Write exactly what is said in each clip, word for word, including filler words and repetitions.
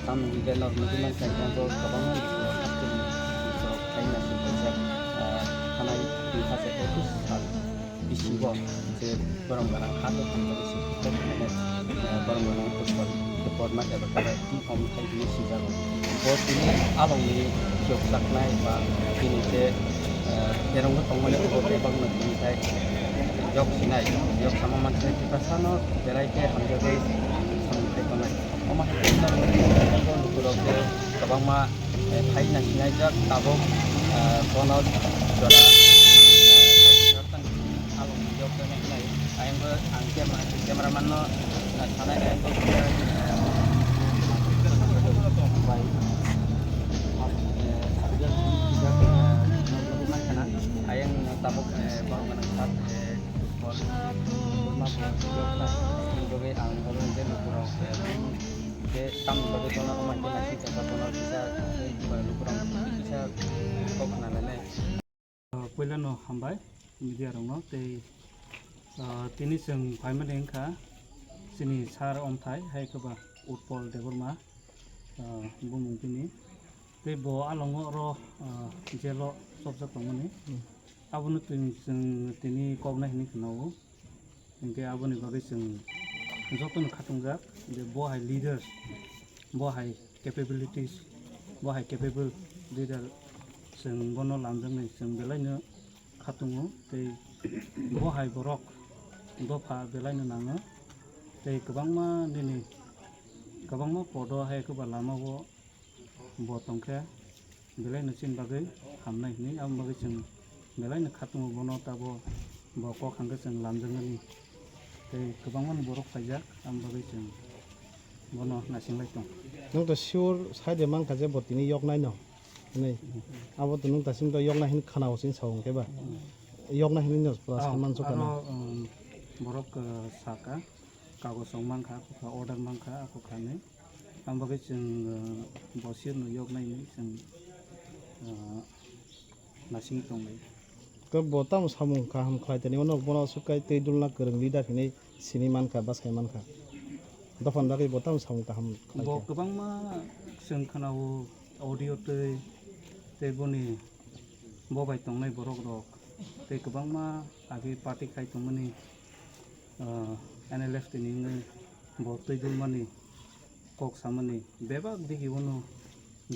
Tamni hwnkhe norok nugwi mankha, abo kwbangma borok haphangni borok khlaina se kaijak, ah, thanai dui hazar ekush sal bisingo je borok gana ha dophani bagwi se kok khlainai, ah, borok gana football, football ma eba khe bai twi hom khai hwnwi swijago. Bo tini alongni khiyok chaknai ba tini je, ah, erongno tongmani abo bebakno tini khai yok sinai, yok sama mansai Tiprasano belai khe hamjagwi samung khai tongnai. Omo hai khe norok lukurok je kwbangma, eh, phai nai sinaijak tabuk, eh, bono jora, eh, along jok jani hinai. Ayangbo ang camera, cameraman no, eh, sanai ayangbo, eh, bai, eh, ayang tabuk, eh, borok gwnang sat, eh, football, football ma jok na. Jogwi ang oro je lukurok, eh, Khe tamni bagwi bono omo hai khe naising chajak, bono kisa, eh, lukurok kisa kok khna lainai. Ah, puilano hambai media rokno tei, ah, tini chwng phaimani wngkha chini sir omthai hai khe ba Utpal Debbarma, ah, bumung bini. Tei bo alongo oro, ah, jail o chopjak tongmani. Hmm. Abono twi chwng tini koknai hinwi khna-o. Hinkhe aboni bagwi chwng jotono khatungjak je bo hai leaders, bo hai capabilities, bo hai capable leader, chwng bono lamjaknai chwng belaino khatungo tei bo hai borok dopha belaino nango tei kwbangma nini kwbangma podo hai kwba lamao bo tongkhe belaino chini bagwi hamnai hinwi, aboni bagwi chwng belaino khatungo bono tabo bo kok hangkhe chwng lamjaknani tei kwbangmani borok phaijak, aboni bagwi chwng bono naisinglai tong. Nwng to sure sai de mankha je bo tini yoknaino hinwi. Abo to nwng ta chini to yoknai hinwi khana-o chini sao hwnkhe ba. Yoknai hinwi no pura sai mansukkha na. Aro, um, borok, uh, saka kagoj rok mankha, akukha order mankha, akukha hinwi. Ang bagwi chwng, uh, bo sirno yoknai hinwi chwng, uh, naising tonglai. Khe bo tamo samung kaham khlai tani, ono bono aswk kai twi dulna kwrwng leader hinwi sini mankha, bwsai mankha. Dophani bagwi bo tamo samung kaham khlai kha. Bo kwbangma chwng khna-o audio twi, tei boni bo bai tongnai borok rok, tei kwbangma agi party khai tongmani, uh, N L F T ni wngwi bo twi dulmani kok samani bebak digi bono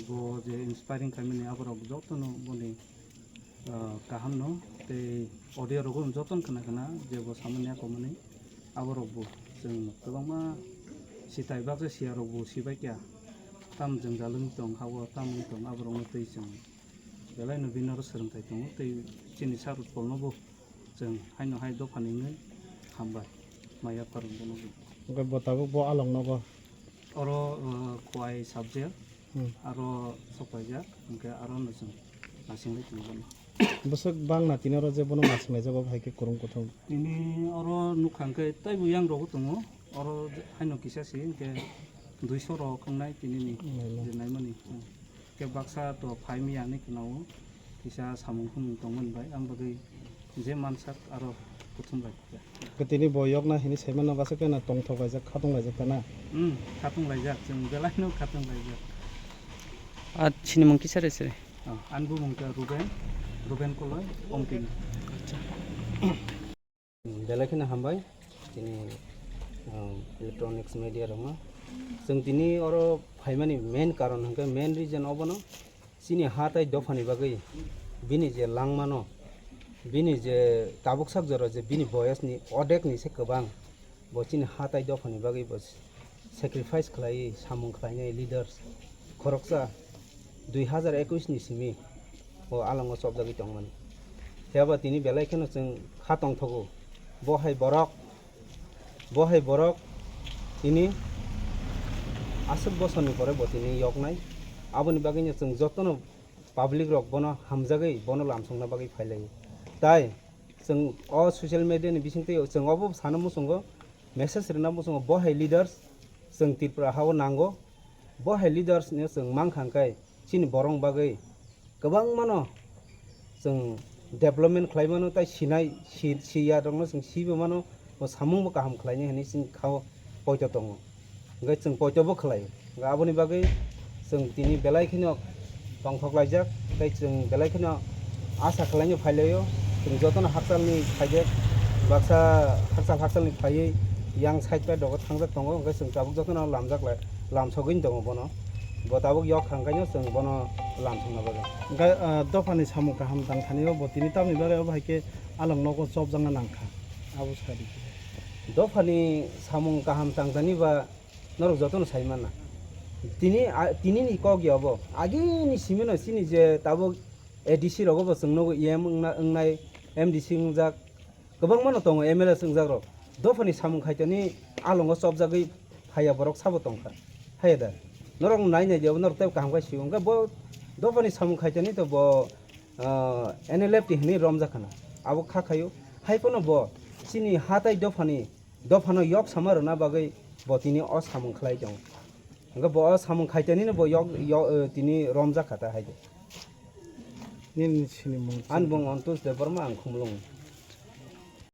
bo je inspiring khaimani aborok jotono boni, ah, kahamno tei audio rogo jotono khna khna je bo samani akomani aborok bo chwng kwbangma sitai baksa siya rok bo sibai kya tam jwngjal wng tong habo tam wng tong aborokno tei chwng belaino bini oro swrwngthai tongo tei chini sir Utpalno bo chwng haino hai dophani wngwi hambai maya phar wng bono bo. Hwnkhe bo tabuk bo along nogo. Oro, uh, Khowai subject, hmm, aro sopaijak, hwnkhe aro no chwng naisingwi tongo bono. Bwswk bangna tini oro je bono naisinglaijak, obo hai khe kwrwng kuthum. Tini oro nukha hwnkhe taibo yang rogo tongo, oro haino kisa se hwnkhe duiso rok wngnai tini ni. Naima. Je naimani, hmm. Khe baksa to phai maya hinwi khna-o, kisa samung khumung tongmani bai, ang bagwi je mansak aro kuthum bai khe. Khe tini bo yokna hinwi saimano, aswk khe no tongthok laijak, khatung laijak ta na? Hmm, khatung laijak, chwng belaino khatung laijak. A, chini mung kisa re sere? Oh, ani bumung khe Ruben, Ruben Koloi, Omtini. Acha. Belai kheno hambai chini, um, electronics media rokno. Chwng tini oro phaimani main karon hwnkhe, main reason obono chini ha tai dophani bagwi bini je langmano, bini je tabuk sak jora je bini boyosni odekni se kwbang, bo chini ha tai dophani bagwi bo sacrifice khlaiwi samung khlainai leaders khoroksa dui hazar ekush ni simi o alongo chopjagwi tongmani. Phiya ba tini belai kheno chwng kha tongthogo. Bo hai borok, bo hai borok tini aswk bosorni pore bo tini yoknai. Aboni bagwino chwng jotono public rok bono hamjagwi bono lamsokna bagwi phailaio. Tai chwng o social media ni bisingtwi chwng obo sana muchungo, message rwna muchungo, bo hai leaders chwng Tripura ha o nango. Bo hai leaders no chwng mankha hwnkhe chini borok bagwi kwbangmano chwng development khlai mano, tai sinai si-, siya rokno chwng sibo mano, bo samung bo kaham khlainai hinwi chini kha o poito tongo. Hwnkhe chwng poito bo khlai. Aboni bagwi chwng tini belai kheno tongthok laijak, tei chwng belai kheno asa khlaino phailaio. Chwng jotono hakchalni phaijak, baksa hakchal hakchalni phaiwi yang side pai dogo thangjak tongo, hwnkhe chwng tabuk jotono lamjak lai, lamsogwini tongo bono. Bo tabuk yok thangkhaino chwng bono lamsokna bagwi. Hwnkhe, ah, dophani samung kaham tangthanio bo tini tamni bagwi obo hai khe along nogo chopjakna nangkha, abo sadi. Dophani samung kaham tangtani ba norok jotono sai manna. Tini, a, tinini kok ya obo. Agini simino chini je tabuk A D C rogo bo chwng nogo E M wngna, wngnai, M D C wngjak. Kwbangma no tongo M L A wngjak rok. Dophani samung khaitani alongo chopjagwi phaiya borok sabo tongkha. Haiya da. Norok nai nai de obo norok tei kaham khai sio. Hwnkhe bo dophani samung khaitani to bo, ah, N L F T hinwi romjak khana. Abo kha khaio. Hai phano bo chini ha tai dophani dophano yok sama rwna bagwi bo tini o samung khlai tongo. Hwnkhe bo o samung khaitanino bo yok, yok, eh, tini romjak kha ta hai de. Nini sinimung. Ani bung Antosh Debbarma, ang Khumulwng.